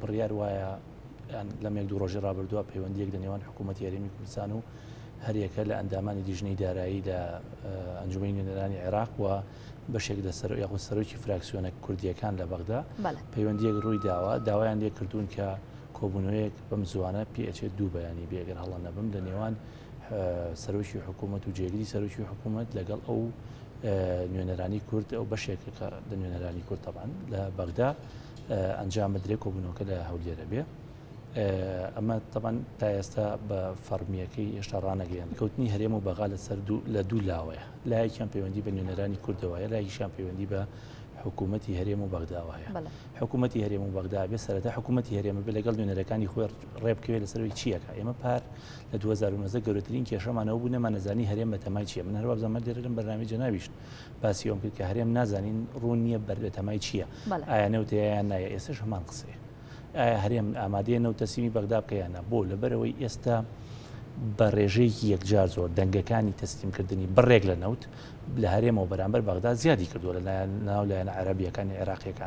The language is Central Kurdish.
بڕیار وایە لەم یەک دوو ڕۆژی ڕابردووە پەیوەندیەک لە نێوان حکوومەتی هەرێمی کوردستان و هەریەکە لە ئەندامانی لیژنەی دارایی لە ئەنجومەنی نوێنەرانی عێراق و بەشێک لە سەر یاخود سەرۆکی فراکسیۆنە کوردیەکان لە بەغدا پەیوەندیەک ڕووی داوە، داوایان لێ کردوون کە کۆبوونەوەیەک بەم زووانە پێ ئەچێت دوو بەیانی بێ گەر هەڵە نەبم لە نێوان سەرۆکی حکوومەت و جێگری سەرۆکی حکوومەت لەگەڵ ئەو نوێنەرانی کورد ئەو بەشێک لە نوێنەرانی کورد تەبان لە بەغدا ئەنجام بدرێ کۆبوونەوەکە لە هەولێرە بێ. ئەمە تەبان تا ئێستا بە فەڕمیەکەی هێشتا ڕانەگەیان کەوتنی هەرێم و بەغا لەسەر لە دوو لاوەیە لایەکیان پەیوەندی بە نوێنەرانی کوردەوەیە لایەکیشیان پەیوەندی بە حکوومەتی هەرێم و بەغداوە هەیە حکوومەتی هەرێم و بەغدا بێ سەرەتا حکوومەتی هەرێمە بێ لەگەڵ نوێنەرەکانی خۆی ڕێبکەوێت لەسەرەوەی چیەکە ئێمە پار لە 2019 گەورەترین کێشەمانەوە بوو نەمانەزانی هەرێم بەتەمای چییە من هەروە بزانم لێرە لەم بەرنامەی جەنابیشت باسی ئەوم کرد کە هەرێم نازانین ڕوون نییە بەر بەتەمای چییە ئایا نەوتە یان نایە ئێستاش هەمان قسەیە ئایا هەرێم ئامادەیە نەوت تەسلیمی بەغدا بکە یان نا؟ بۆ؟ لەبەرئەوەی ئێستا بە ڕێژەیەکی یەکجار زۆر دەنگەکانی تەسلیمکردنی بڕێک لە نەوت لە هەرێمەوە بەرامبەر بەغدا زیادی کردووە لە ناو لایەنە عەرەبییەکانی عێراقییەکان.